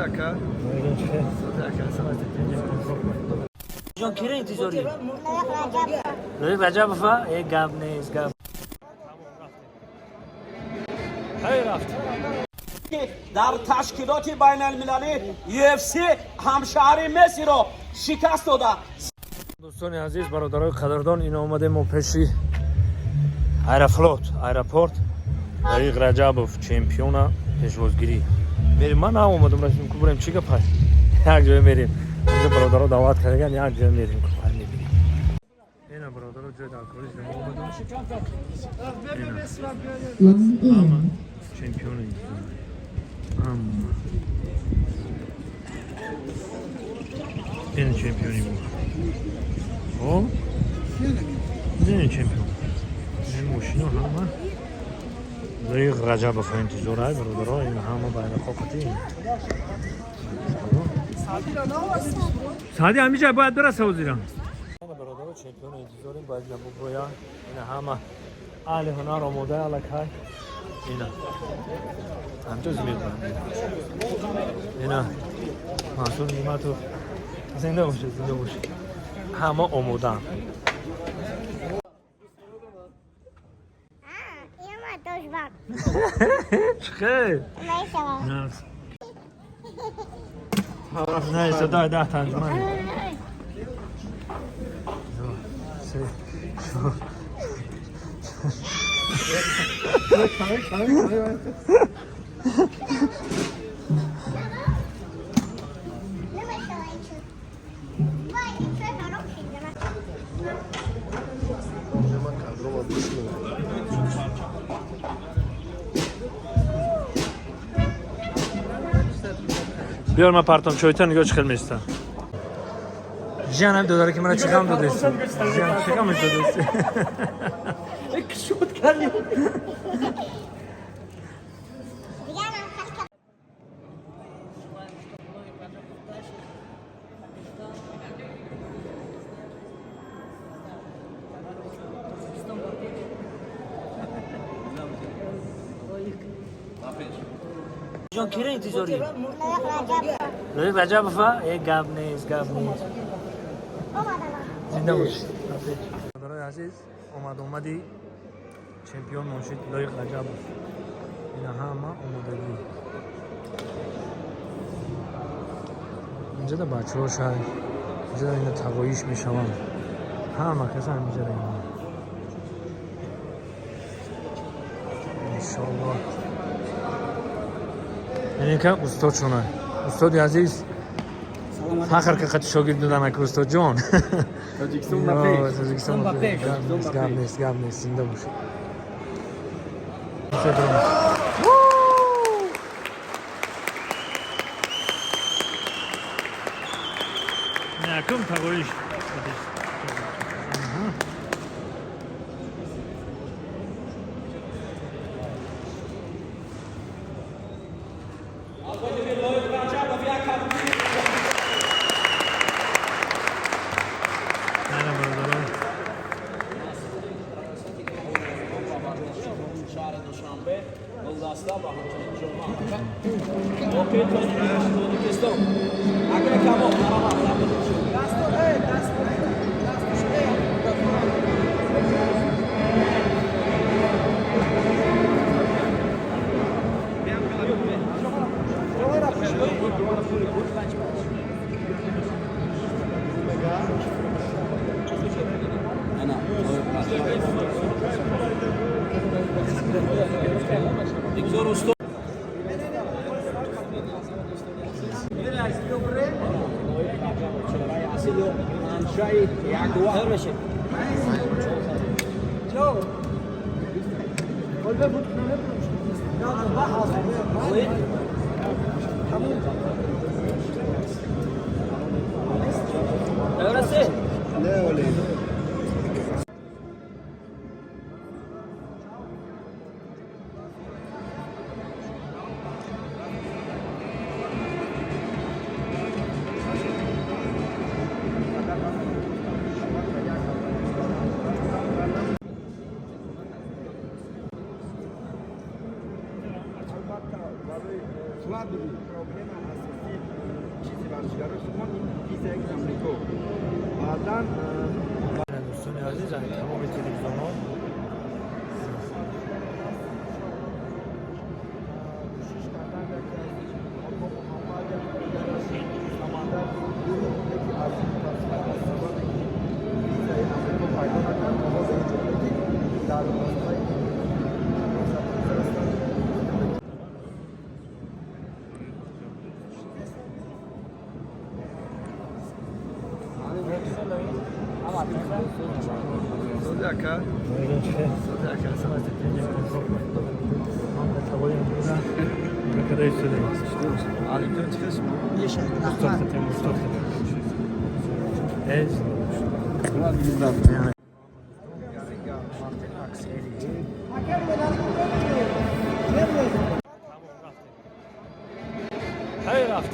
Ака. Ҷон, кира интизорӣ? Лоиқ Раҷабова. Э, гап нест, гап. Ҳай, рафт. Дар ташкилоти байналмилалӣ UFC ҳамшаҳри Мессиро шикаст дода. Дӯстони азиз, бародарои қадрдон, ин омадем мо пеши Аэрофлот, аэропорт. Лоиқ Раҷабов чемпиона пешвозгирӣ мерим. Ман наомадам, расидем ку, бурем. Чӣ гапай? Як ҷое мерем, инҷо бародаро даъват кардаган, як ҷое мерем ку, хай, мебинем. Ина, бародаро, ҷои даркорӣ мо омадем. Ҳама чемпиони, ҳама ин чемпиони мо. О, ин чемпион, ин мошино ҳама Лоиқ Раҷабов интизор ай, бародаро. Ин ҳама байрақҳо қатӣ. Саъди ҳамиҷа бояд бираса ҳозира. Бародаро, чемпион интизорим, бояд набуброя. Ина, ҳама аҳли ҳунар омода аллакай. Ина, ҳамҷоз мебарам. Ина, Мансур Ниматов, зинда бошед, зинда бошед. Ҳама омодаанд. Има душман. Хел. Мешавам. Не, садай 10 танҷуман. Ду, се, чор. Намешавам. Вай, чой хароб шид. Ман кадрома гӯш мекунам. Биёр, ман партом чойта, нигоҳ, чӣ хел места. Жиан ҳам додаре ки мана чӣ ғам додест. Жиан, чӣ ғамаш додест? Шуд кардем. Дигар нам хеле. Ҷон, кира интизорӣ? Лоиқ Раҷабова. Э, гап нест, гап нест. Зинда бошед. Бародарои азиз, омад, омади чемпион моншид Лоиқ Раҷабов. Ина, ҳама омодагӣ. Инҷода бачаҳо шай, инҷода ина тағоиш мешаванд. Ҳама каса ҳаминҷода ина. Иншоаллоҳ. Иника устод шуна. Устоди азиз, фахр ки қати шогирд додан ака, устодҷон. Тоҷикистон ба пеш. Тоҷикистон ба пеш. Гап нест, гап нест, гап нест, зинда бошед. Якум тағоиш. Аҳа. Ана, бародарон. Шаҳри Душанбе гулдаста ва ҳамчунин ҷома боқи Тоҷикистон. Акай Камол, марҳамат. Табрик. Бигзор устод. Маншаи як Мешед. Тайёр. Не, вале. варзишгарои худмон визаи Амрико баъдан. Дӯстони азиз, тамоми телевизионҳо кӯшиш кардан, яке аз онҳо Муҳаммад, яке дигараш Самандар, яке аз мутаассифона аз сабабе ки визаи Амрико пайдо накард, то ҳозир инҷо ки дар масъалаи ҳастанд. Ака, ака. Алимҷон, чӣ хел шумо? Устод хатем, устод хатем. Эз. Хайр, рафт.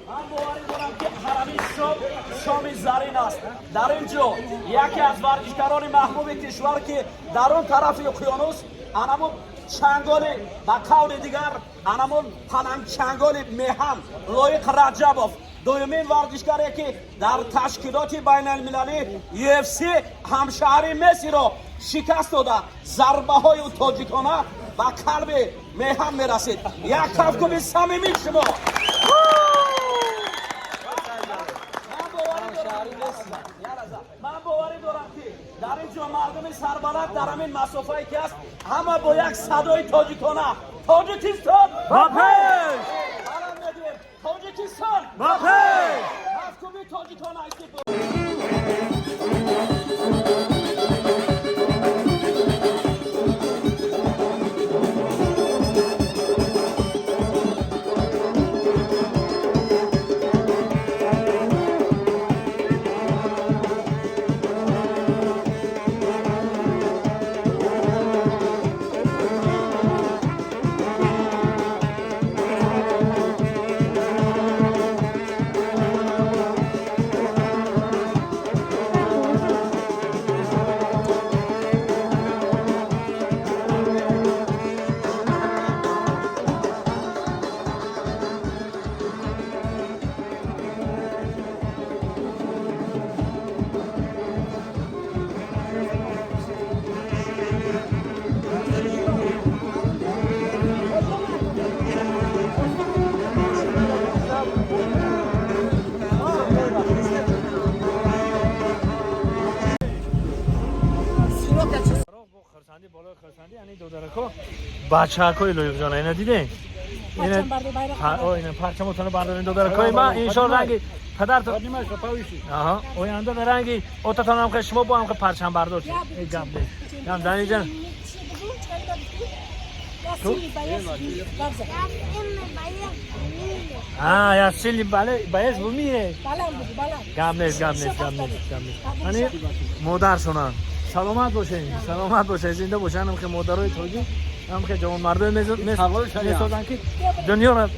Ман боварӣ дорам, ки ҳарами шом шоми зарин аст. Дар ин ҷо яке аз варзишгарони маҳбуби кишвар, ки дар он тарафи уқёнус анамун чанголи, ба қавли дигар, анамун палангчанголи меҳан, Лоиқ Раҷабов, дуюмин варзишгаре, ки дар ташкилоти байналмилалӣ UFC ҳамшаҳри Мессиро шикаст дода, зарбаҳои тоҷикона ба қалби меҳан мерасид. Як кафкуби самимии шумо. Ман боварӣ дорам, ки дар ин ҷо мардуми сарбаланд, дар ҳамин масофае ки аст, ҳама бо як садои тоҷикона: «Тоҷикистон Ба пеш! Баланд мегӯем: «Тоҷикистон Ба пеш!» Кафкуби тоҷикона истиқбол. Бо хурсандӣ болои хурсандӣ, яъне додарако, бачаакои Лоиқҷона, ина дидем, ина парчамотоно бардорем, додаракои ма. Иншо ранги падартон, аҳа, оянда дар ранги отатонам ки шумо бо ҳам парчамбардор шед. Гап нест, гап даниҷан. Я А, я сильный боец в мире. Гап нест, гап нест, гап нест, гап нест. Ани модаршонам. Саломат бошед, саломат бошед, зинда бошед. Ҳам ки модарои тоҷик, ҳам ки ҷавонмардои месозанд, ки дунёро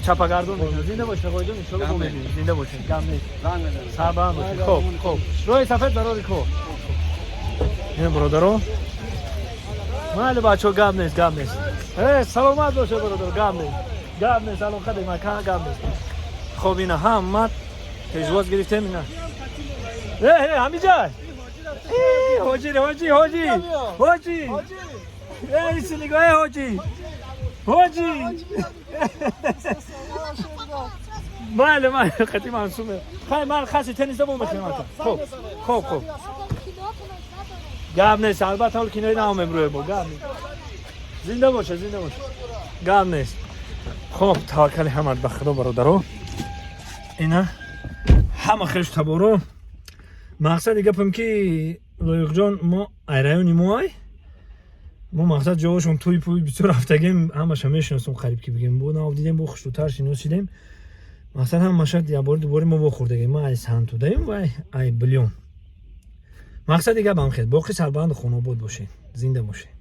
чапагардон мекунанд. Зинда бошед, оқоҷон, иншоалло мо мебинем. Зинда бошед, гап нест. Сарбаланд бошед. Хоб, хоб. Роҳи сафед барори кор. Ин бародаро. Майли, бачаҳо, гап нест, гап нест. Э, саломат бошед, бародар, гап нест. Гап нест, алоқа дем, гап нест. Хоб, ина ҳама пешвоз гирифтем ина. Э, э, ҳамиҷа. Э, ҳоҷи, ҳоҷи, ҳоҷи. Ҳоҷи. Э, исилиго, э, ҳоҷи. Ҳоҷи. Майли, майли, қати Мансур. Хай, ман хаси тенниса бо мехӯрам. Хуб, хуб, хуб. Гап нест, албатта, ҳол кинои наом имрӯе бо гап нест. Зинда боша, зинда боша. Гап нест. Хуб, таваккали ҳамат ба Худо, бародаро. Ина ҳама хеш таборо. Мақсади гапам ки Лоиқҷон мо ай райони мо ай. Мо мақсад ҷоошон туй пуй бисёр рафтагем, ҳамаша мешиносем, қариб ки бигем. Бо нав дидем, бо хушрӯтар шиносидем. Мақсад ҳамаша якбори дубори мо вохӯрдагем. Ма ай Сантудаем ва ай Билён. Мақсади гапам хел. Боқӣ сарбаланду хонобод бошед. Зинда бошед.